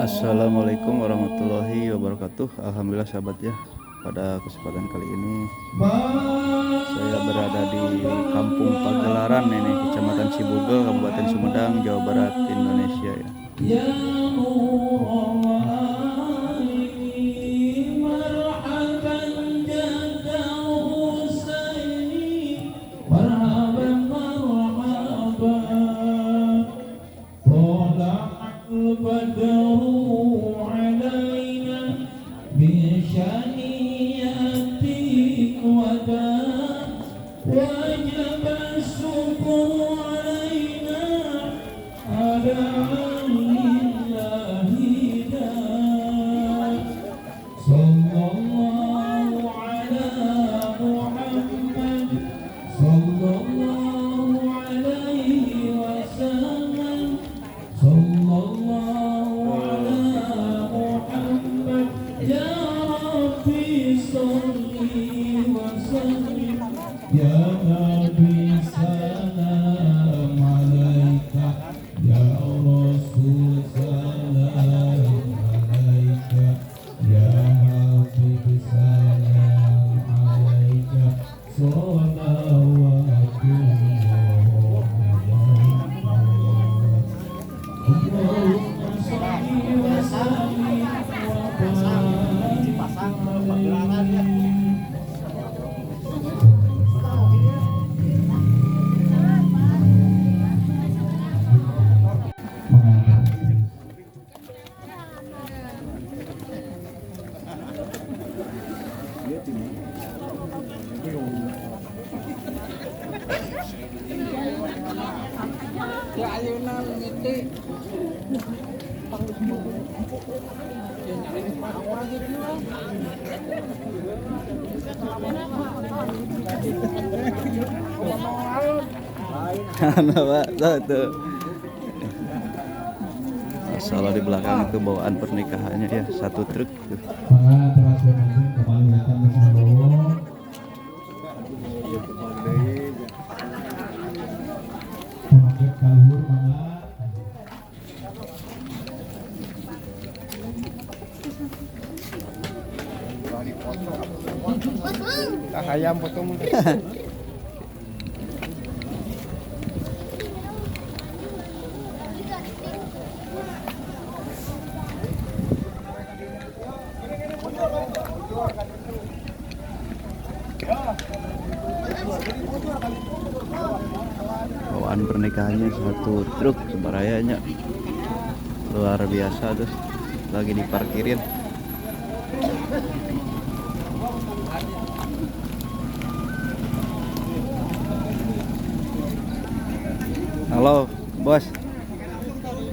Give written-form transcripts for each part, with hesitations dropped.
Assalamualaikum warahmatullahi wabarakatuh. Alhamdulillah sahabat ya, pada kesempatan kali ini saya berada di Kampung Pagelaran ini, Kecamatan Cibugel, Kabupaten Sumedang, Jawa Barat, Indonesia ya. Nah, tuh. Masalah di belakang itu bawaan pernikahannya ya, satu truk tuh. Ayam potong. Bawaan pernikahannya satu truk sebarayanya luar biasa tuh, lagi diparkirin. Halo bos,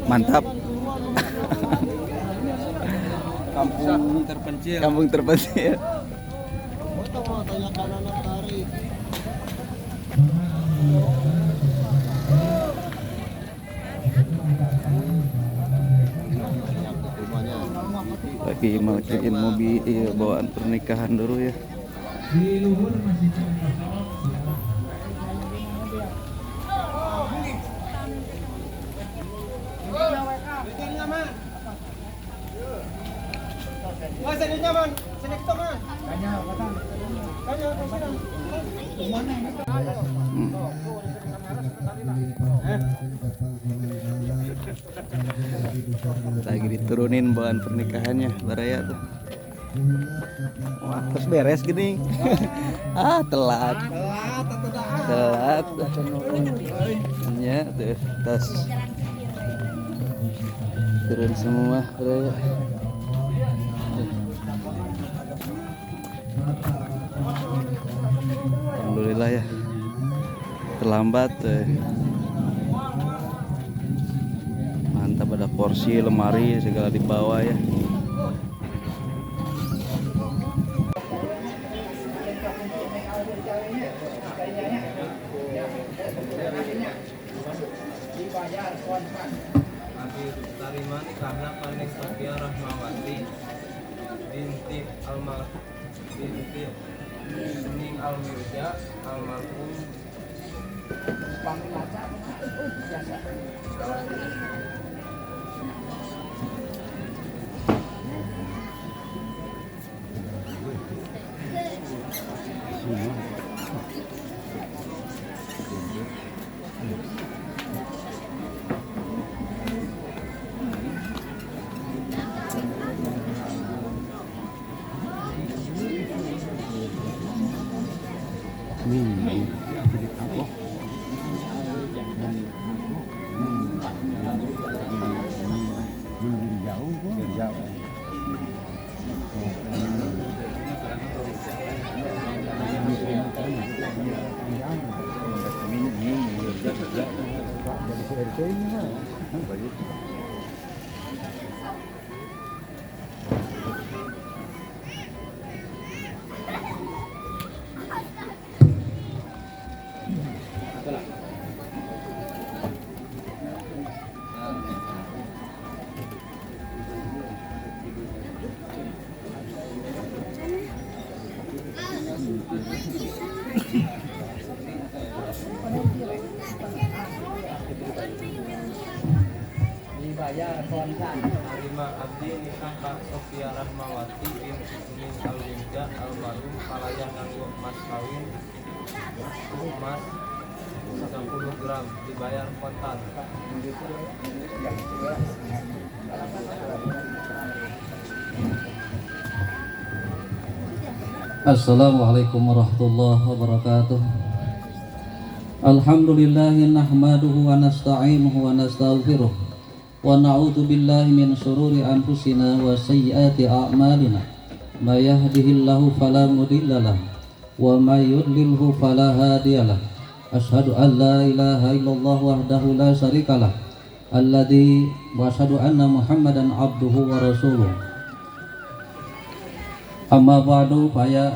mantap. Kampung terpencil. Kampung terpencil. Lagi matiin mobil bawaan pernikahan dulu ya. Lagi diturunin bawaan pernikahannya baraya tuh. Wah, terus beres gini. Ah, telat. Telat. Ya, tuh, tas. Turun semua baraya. Alhamdulillah ya. Terlambat. Mantap, ada kursi, lemari segala dibawa ya. Tarima nikahna panik Sofia Rahmawati binti Almar binti Ning Almirza almarhum. Tarima abdi nikah ka Sofia Rahmawati binti Ning Alwinda almarhum kalayah nganggo mas kawin emas 10 gram dibayar kontan. Assalamualaikum warahmatullahi wabarakatuh. Alhamdulillahi nahmaduhu wa nasta'inuhu wa nastaghfiruh wa na'udzu billahi min shururi anfusina wa sayyiati a'malina. May yahdihillahu fala mudilla lahu wa may yudlilhu fala hadiyalah. Asyhadu an la ilaha illallah wahdahu la syarikalah alladzi wa asyhadu anna Muhammadan abduhu wa rasuluh. Amma ba'du, faya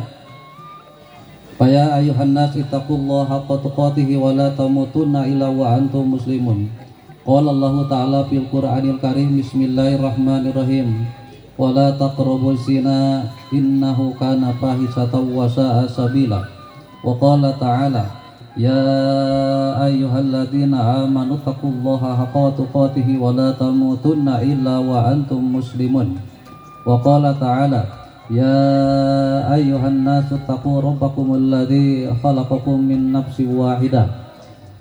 ayuhan nas ittaqullaha haqqa tuqatih wa la tamutunna illa wa antum muslimun. Qala Allahu ta'ala fil Qur'anil Karim, bismillahirrahmanirrahim. Wa la taqrabuz zina innahu kana fahisatan wa sa'a sabila. Wa qala ta'ala ya ayyuhalladzina amanu taqullaha haqqa tuqatih wa la tamutunna illa wa antum muslimun. Wa qala ta'ala ya ayyuhan nasu taqu rabbakumul ladzi khalaqakum min nafsin wahidah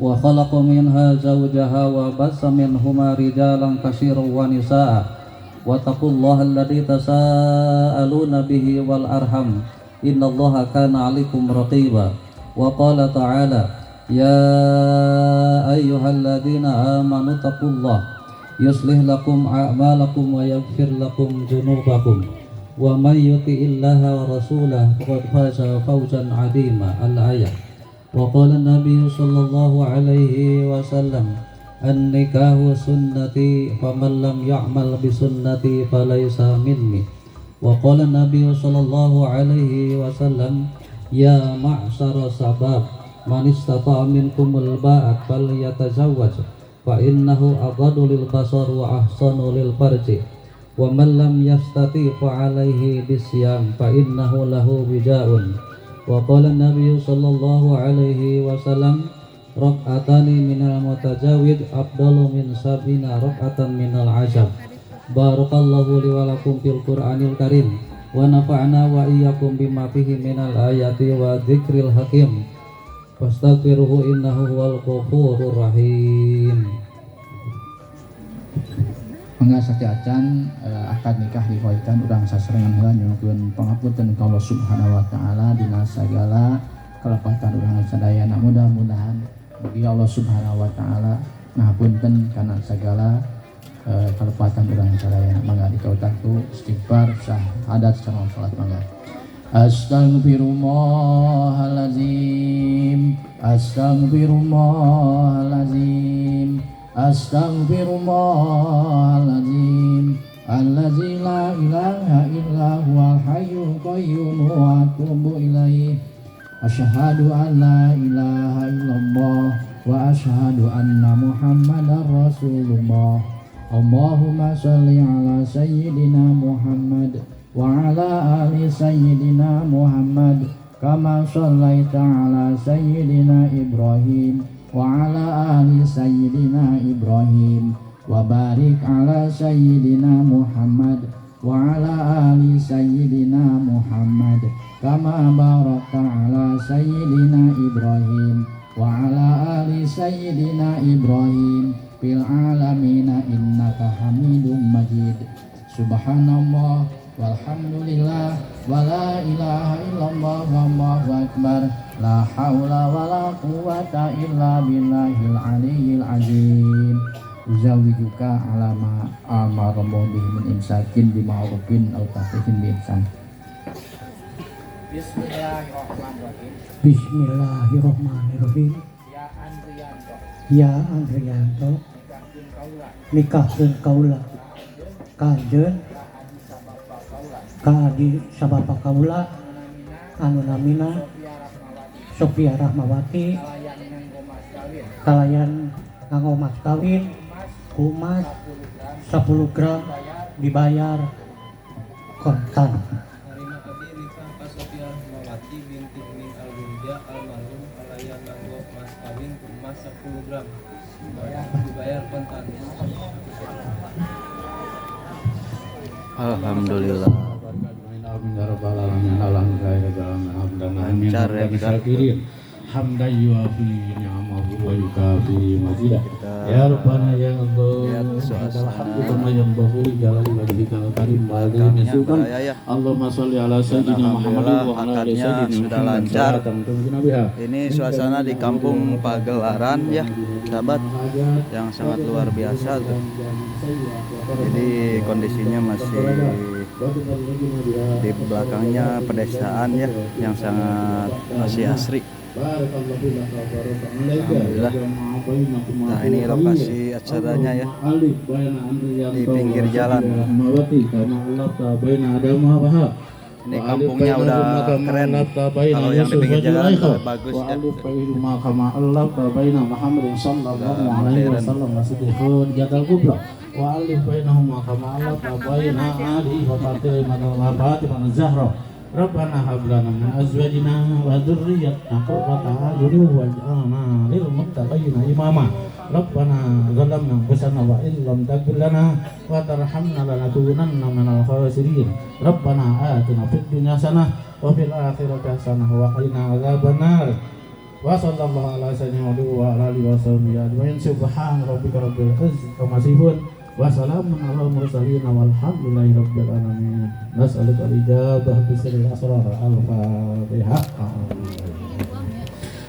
wa khalaqa minha zawjaha wa bassa minhuma rijalan katsiran wa nisaa wa taqullaha alladzi tasaaluna bihi wal arham innallaha kana 'alaikum raqiba. Wa qala ta'ala ya ayyuhalladzina amanu taqullaha yuslih lakum a'malakum wa yaghfir lakum dzunubakum wa may yuti'illaha wa rasulahu faqad faza fawzan 'azima. Al-ayah. Wa qala an-nabiy sallallahu alaihi wasallam an-nikahu sunnati faman lam ya'mal bi sunnati falaysa minni. Wa qala an-nabiy sallallahu alaihi wasallam ya ma'syara sabab man istata'a minkumul ba'at falyatazawwaj fa innahu aghaddu lil basar wa ahsanu lil farji wa man lam yastati fa alaihi bisyam fa innahu lahu wijaun. Wa qala an-nabiy sallallahu alaihi wasallam rak'atani minal mutajawid afdalu min sabina rak'atan minal azab. Barakallahu li wa lakum fil Qur'anil Karim wa nafa'na wa iyyakum bima fihi minal ayati wa dzikril hakim. Fastaghfiruhu innahu huwal ghafurur rahim. Mangga sakiacan akad nikah dikawitan urang sasarengan heula nyuhunkeun pangapunten ka Allah Subhanahu wa taala dina sagala kalepatan urang sadayana. Mudah-mudahan mugi Allah Subhanahu wa taala ngapunten kana sagala kalepatan urang sadayana. Mangga dikawitan ku istighfar syahadat sareng salat mangga. Astaghfirullahalazim, astaghfirullahalazim, astaghfirullahalazim allazi la ilaha illa huwal hayyul qayyum wa atubu ilaih. Asyhadu an la ilaha illallah wa asyhadu anna Muhammadar Rasulullah. Allahumma shalli ala sayyidina Muhammad wa ala ali sayyidina Muhammad kama shallaita ala sayyidina Ibrahim wa ala ali sayyidina Ibrahim wa barik ala sayyidina Muhammad wa ala ali sayyidina Muhammad kama barakta ala sayyidina Ibrahim wa ala ali sayyidina Ibrahim fil alamina innaka Hamidum Majid. Subhanallah walhamdulillah wa la ilaha illallah wallahu akbar la haula wa la quwata illa billahil aliyyil azim. Uzawijuka ala ma amara bihi min imsakin bi ma'rufin aw tasrihin bi ihsan. Bismillahirrahmanirrahim. Bismillahirrahmanirrahim. Ya Andrianto, Ya Andrianto, nikah Nikahkeun kaula ka anjeun ka adi sabapa kaula anu namina Sophia Rahmawati kalayan nganggo mas kawin ku emas 10 gram dibayar kontan. Harima abdi nikah ka Sophia Rahmawati binti Bening Alwirja almarhum kalayan nganggo mas kawin ku emas 10 gram dibayar kontan. Alhamdulillah. Lancar ya kita. Hamdan yuafi ni'amahu wa yukafi mazidah. Ya Rabbana ya Allah, alhamdulillah kama yanbaghi li jalali wajhikal karim wa azimi sultan. Allahumma shalli ala sayyidina Muhammad wa ala ali sayyidina Muhammad. Lancar. Ini suasana di Kampung Pagelaran ya, sahabat, yang sangat luar biasa tuh. Jadi kondisinya masih di belakangnya pedesaan ya, yang sangat masih asri. Alhamdulillah. Nah, ini lokasi acaranya ya, di pinggir jalan. Ini kampungnya udah keren. Kalau yang di pinggir jalan udah bagus ya. Rabbana hab lana min azwajina wa dzurriyyatina qurrata a'yunin waj'alna lil muttaqina imama. Rabbana zalamna anfusana wa illam taghfir lana wa tarhamna lanakunanna minal khasirin. Rabbana atina fid dunya hasanah wa fil akhirati hasanah wa qina adzabannar. Wa sallallahu ala sayyidina Muhammad wa ala alihi wasahbihi ajmain. Subhana rabbika rabbil izzati amma yasifun. Wa salamun alal mursalin walhamdulillahi rabbil alamin. Nas'aluka al-ijabah bi sirril asrar. Al-Fatihah.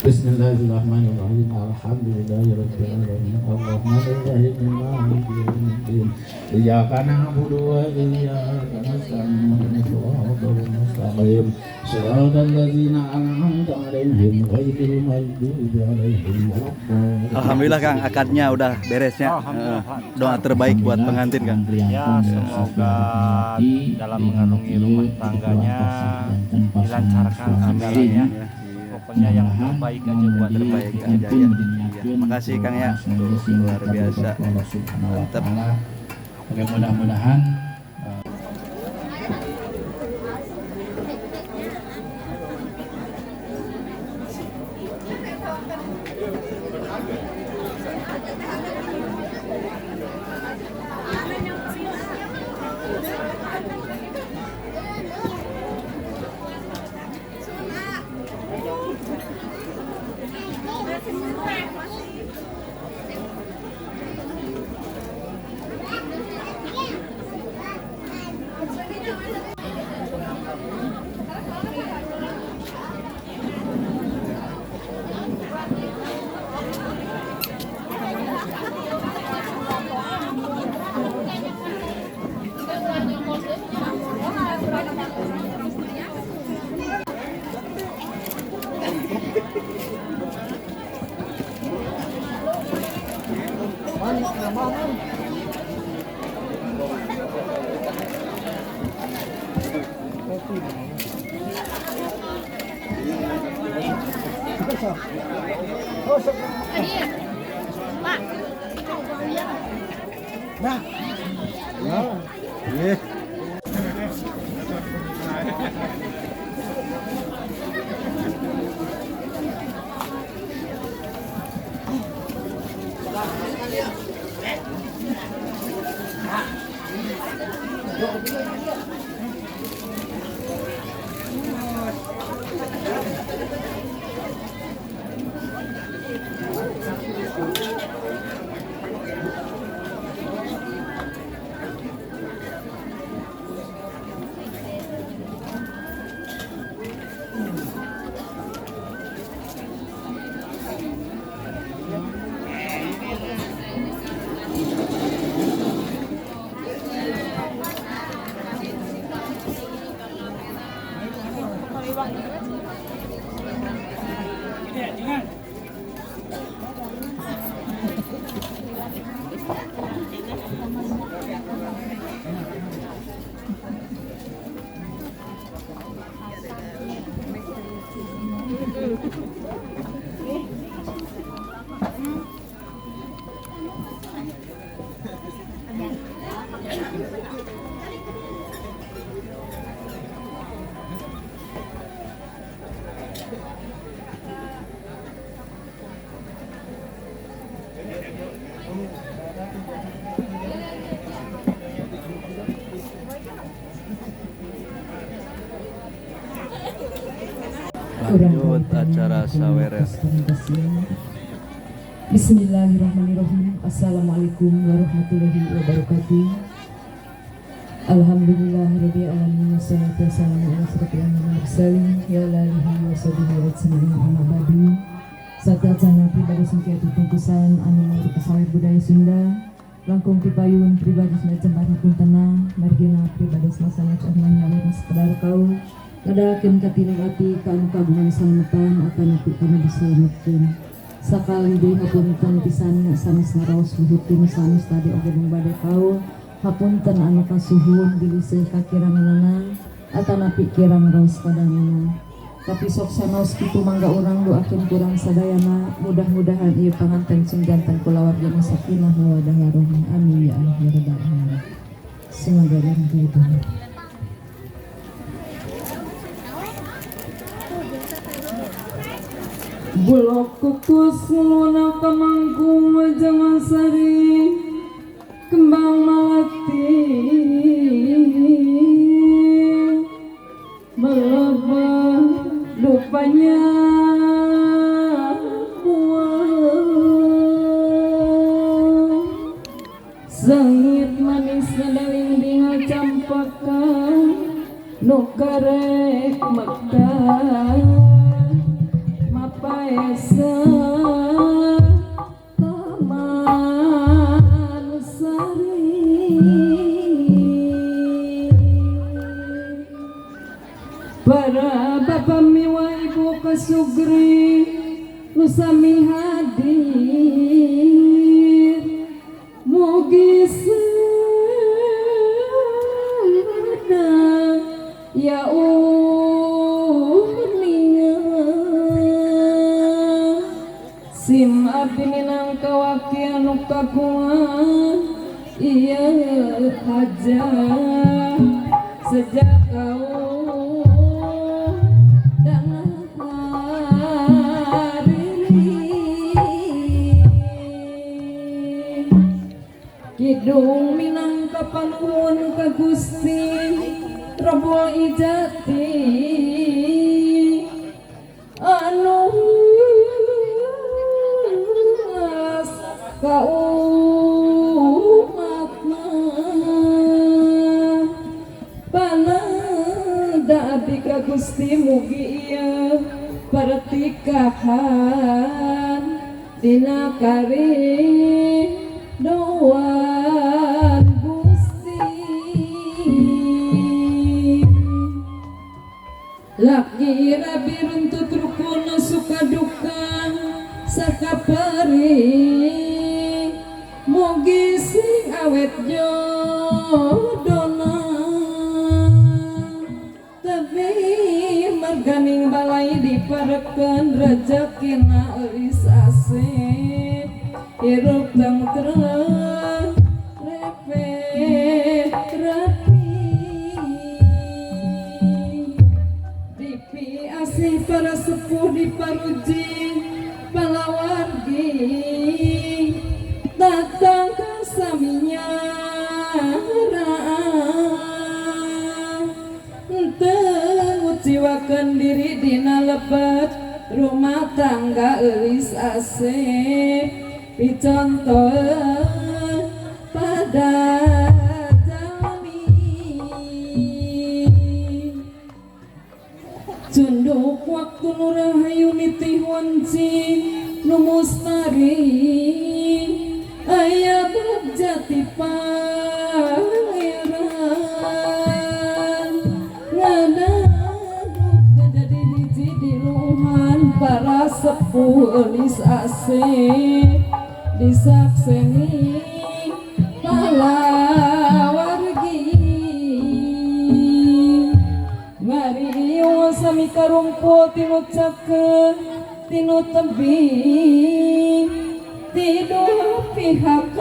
Bismillahirrahmanirrahim. Alhamdulillahi rabbil alamin. Arrahmanirrahim. Maliki yaumiddin. Iyyaka na'budu wa iyyaka nasta'in. Ihdinas siratal mustaqim. Siratal ladzina an'amta 'alaihim ghairil maghdubi 'alaihim waladdallin. Alhamdulillah Kang, akadnya udah beresnya. Doa terbaik buat pengantin Kang. Ya, semoga dalam mengarungi rumah tangganya dilancarkan segalanya. Pokoknya yang terbaik aja buat terbaik aja ya. Makasih Kang ya. Luar biasa. Mantap. Oke, mudah-mudahan Lanjut acara saweran. Bismillahirrahmanirrahim. Assalamualaikum warahmatullahi wabarakatuh. Alhamdulillahirabbil alamin, wassalatu wassalamu ala asyrofil mursalin wa ala alihi washabihi ajmain, amma ba'du. Sateuacanna pribados kitu tungkusan anu sawer budaya Sunda langkung pipayun pribados jembar hapuntena margina pribados masana cahna nyawer sekedar kaul ngadakeun katineng ati ka anu kagungan salametan atanapi kana disalametkeun. Sakali deui hapunten pisan sanes ngaraos luhutkeun sanes tadi oge nu bade kaul hapunten anu kasuhun bilih seueur kakiranganana atanapi kirang raos padanana. Tapi sok sanaos kitu mangga urang doakeun kurang sadayana, mudah-mudahan ieu panganten sing janten kulawarga nu sakinah mawaddah warahmah. Amin ya Allah ya rabbal alamin. Semoga bermanfaat. Bulog kukus ngeluna kamangkung wajah sari kembang melati melebah rupanya buah sengit manis ngedaling dinga campakan nu karek mekar mapaesa taman sari. Para bapak miwa ibu kasugri nu sami hadir mugi sada ya uninga sim abdi minangka waki anu kagungan ieu hajah sejak kau dan hari kidung minangka panuhun ka Gusti Rabbul Ijati anu ka umatna panada abdi ka Gusti mugi ieu pertikahan dina karidoan Gusti. Laki rabi runtut rukun suka duka sakapari mugi sing awet jodona tapi marganing balai diparekeun rejekina eulis asep hirup tentrem repe rapi dipi asih para sepuh diparuji palawargi datang kasaminya teu nguciwakeun diri dina lebet rumah tangga eulis asep picontoeun pada jalmi cunduk waktu nu rahayu nitih wanci nu mustari aya bagja ti pangeran ngadaduk jadi hiji di luhan para sepuh eulis asep disakseni palawargi ngariung sami karumpul tinu cakeun tinu tebing tidur pihak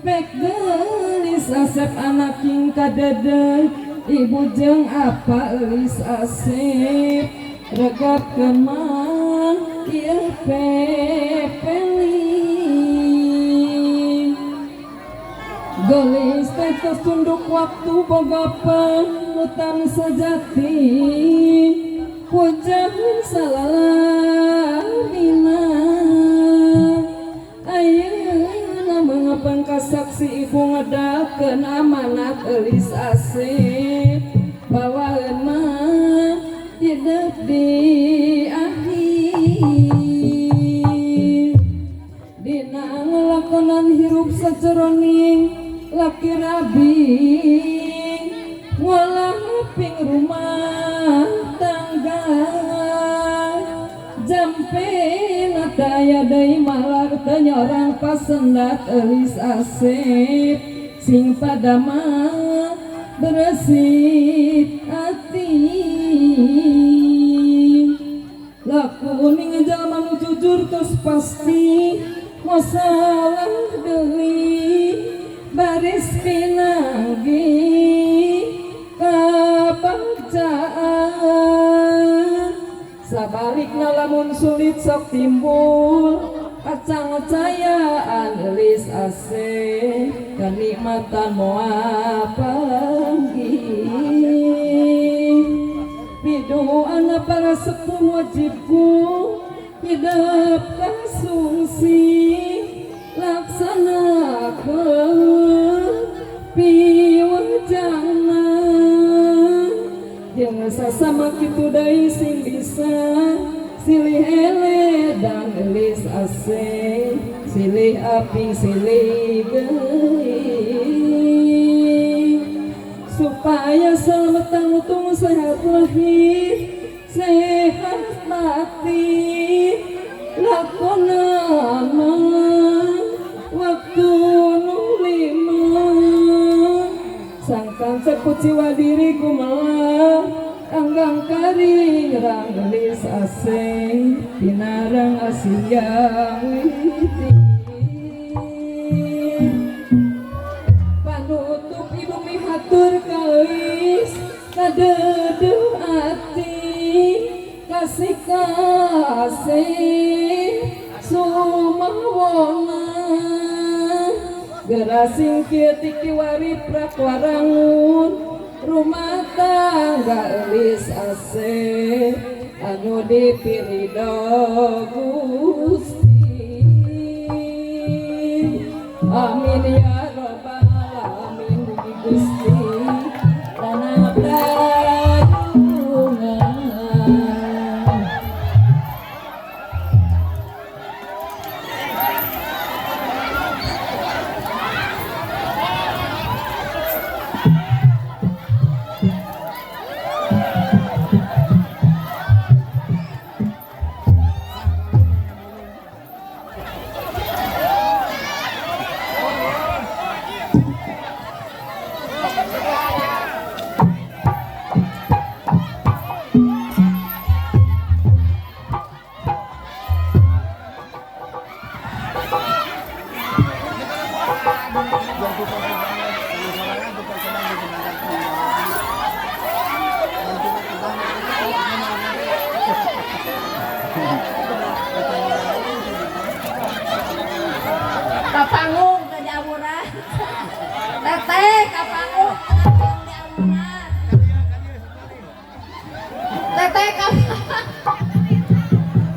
pek geulis asep anak king kadede ibu jeung apa eulis asep regap kemah ieu pepeli gelis teh tunduk waktu boga Panutan sejati pujahan salalamina. Ayeuna mangapang kasaksi ibu ngedakeun amanat Eulis Asep bawaeun mah hidup di akhir dina ngelakonan hirup sajeroning laki rabi ngolah ping rumah tangga jampe daya deui malar teu nyorang pasendat Eulis Asep sing padama beresih ati laku ning jalma nu jujur tos pasti masalah deui baris pinanggi kabacaan sabalikna lamun sulit sok timbul kacang-cayaan Eulis Asep kenikmatan moal panggih piduana para sepuh wajibku hidup kasungsi laksanakeun piwajana jeung sasama kitu deui sing bisa silih ele dan Eulis Asep silih aping silih geuing supaya selamat untung sehat lahir sehat batin lakonana waktu nu lima sangkan sekuciwa diriku melah anggang karing rang Eulis Asep pinarang Asia witi panutup ibu mihatur kauis kadeudeung ati kasih kasih sumawona geura singkir ti kiwari prakwarangun rumah tangga Eulis Asep anu dipirido Gusti. Amin ya robbal alamin mugi Gusti tanah pradungan. Kapanggung ke diawuran. Teteh kapanggung ke diawuran. Teteh kapanggung.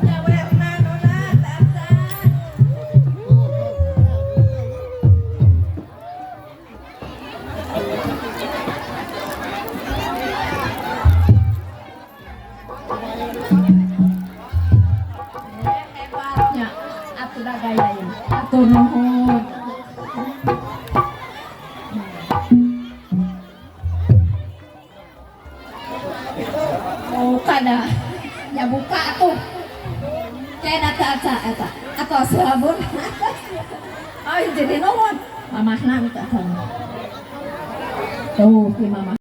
Jawerna nona tacan. Hebatnya atuh da gaya ieu. Atur nuhun. Buka dah, ya buka tuh. Kayak data aca eta atau sabun. Oh jadi nuhun, mamahna teh. Tuh si mamah.